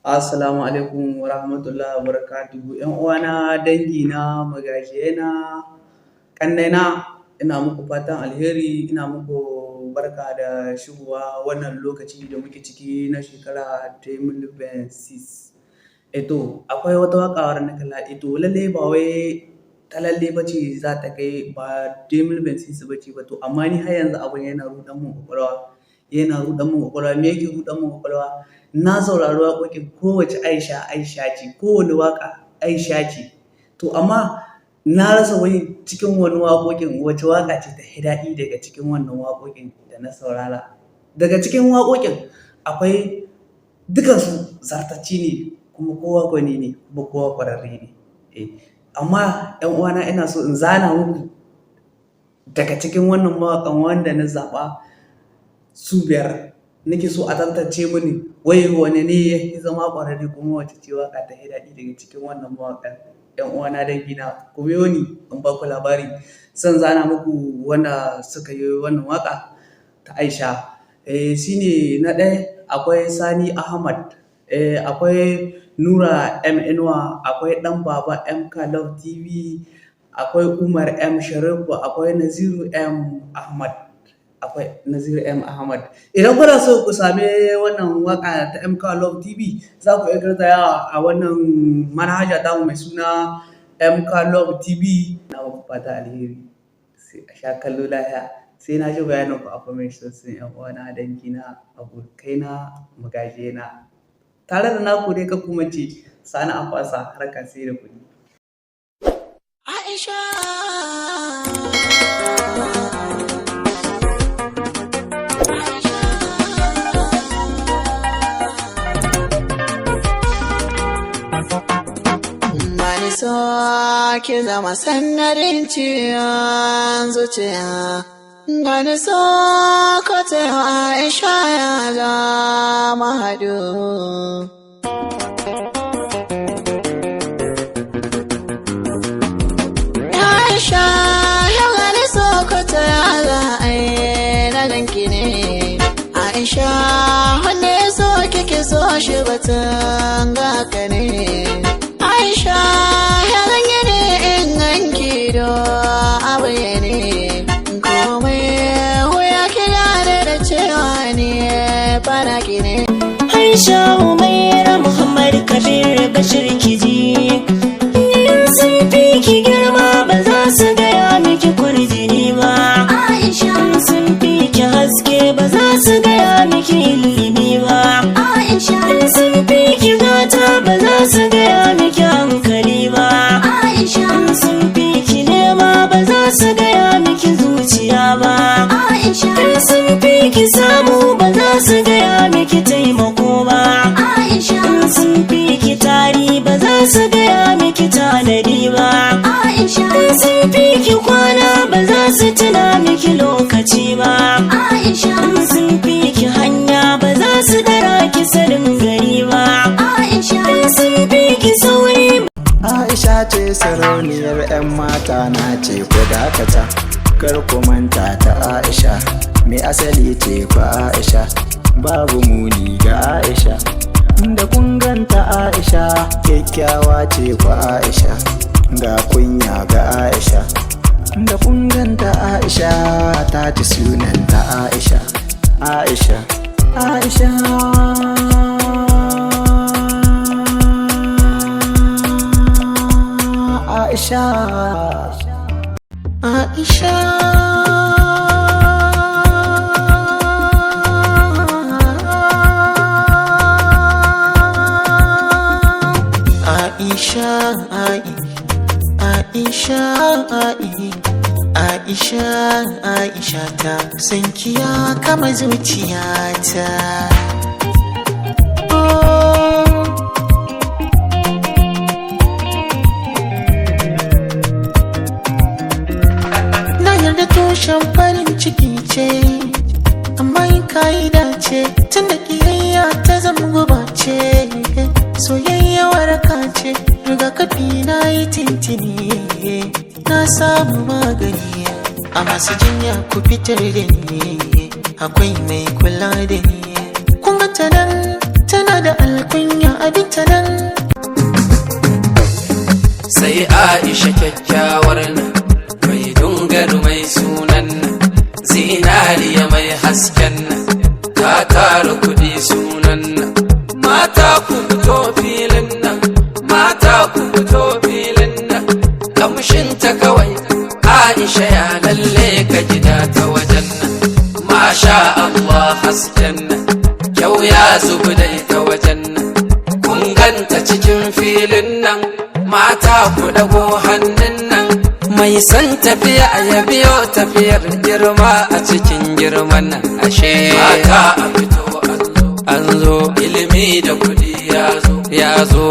Assalamu alaikum wa rahmatullahi wa barakatuhu. ‘Yan uwana, dangina, magajiyaina, ƙannaina, ina muku fatan alheri, ina muku barka da shigowa wannan lokaci da muke ciki na shekara 2026. To, akwai wata waƙa wadda na kalla, to lallai ba wai ta lalle ba ce za ta kai ba 2026 ba ce ba, to amma ni har yanzu abun yana ruɗan mun ƙwaƙwalwa. Yana ruɗan mun ƙwaƙwalwa. Me yake ruɗan mun ƙwaƙwalwa? Na saurari waƙoƙin, kowace Aisha Aisha ce, kowane waƙa Aisha ce. To amma na rasa wai cikin wani waƙoƙin wace waƙa ce ta fi daɗi daga cikin wannan waƙoƙin da na saurara. Daga cikin waƙoƙin akwai dukansu zartacci ne, kuma kowa gwani ne, kuma kowa ƙwararre ne. Amma ‘yan uwana, ina so in zana muku daga cikin wannan mawaƙan wanda na zaɓa su biyar, nake so a tantance mini wai wane ne ya fi zama ƙwararre, kuma wace ce waƙa ta fi daɗi daga cikin wannan mawaƙan. ‘Yan uwana, dangina, ku biyo ni in ba ku labari. Zan zana muku wanda suka yi wannan waƙa ta Aisha. Shi ne na ɗaya akwai Sani Ahmad, akwai Nura M Inuwa, akwai Ɗan Baba MK Love TV, akwai Umar M Sharif, akwai Naziru M Ahmad. Akwai Naziru M Ahmad. Idan kuna so ku sami wannan waƙa ta MK Love TV, za ku iya garzayawa a wannan manhaja tamu mai suna MK Love TV. Na muku fatan alheri. Sai a sha kallo lafiya. Sai na ji bayanin ku a comment section, ‘yan uwana, dangina, abokaina, magajiyaina. Tare da naku dai, kar ku mance, Sani Afasa, harka sai da kuɗi. Aisha. Bani so ki zama sannarin ciwon zuciya. Gani so ko ta Aisha ya zama haɗu. Aisha, yau gani so ko ta za a yi na ganki ne. Aisha, wanda ya so kike so shi batun gaka ne. Aisha, ya ganye ne in ganki do abu ne. Komai wuya ki gane da cewa ne fara ki ne. Aisha Umaira Muhammad Kabir Bashir, kiji. In sun fi ki girma, ba za su gaya miki kurjini ba. Aisha. In sun fi ki haske, ba za su gaya miki ilimi ba. Aisha. In sun fi ki gata, ba za su gaya miki hankali ba. Aisha. In sun fi ki nema, ba za su gaya miki zuciya ba. Aisha. In sun fi ki samu, ba za su gaya miki taimako ba. Aisha. In sun fi ki tari, ba za su gaya miki tanadi ba. Aisha. In sun fi ki kwana, ba za su tuna miki lokaci ba. Aisha. In sun fi ki hanya, ba za su dara ki sanin gari ba. Aisha. In sun fi ki sauri Aisha ce sarauniyar 'yan mata, na ce ku dakata, kar ku manta ta Aisha, mai asali ce ku Aisha, babu muni ga Aisha, da kun ganta Aisha, kyakkyawa ce ku Aisha, ga kunya ga Aisha, da kun ganta Aisha, ta ci sunanta Aisha, Aisha, Aisha. Aisha. Aisha. Aisha, Aisha, Aisha, Aisha ta sankiya kama zuciyata. Oh. Na yarda tushen farin ciki ce, amma in ka'ida ce, tun da kiyayya ta zama guba ce, soyayya waraka ce, rigakafi na yi tintini, na samu magani, a masu jinya ku fitar da ni, akwai mai kula da ni. Kun ga ta nan tana da alkunya abinta nan. Sai Aisha kyakkyawar nan, mai dungar mai sunan nan, zinariya mai hasken nan, ta tara kudi sunan nan. Mata ku fito filin nan, mata ku fito filin nan, kamshin ta kawai Aisha ya lalle ka gida ta wajen nan. Masha Allah, hasken nan, kyau ya zubi da ita wajen nan. Kun ganta cikin filin nan, mata ku dago hannun nan. Mai san tafiya ya biyo tafiyar girma a cikin girman nan ashe. Mata a fito, an zo, an zo, ilimi da kudi ya zo, ya zo.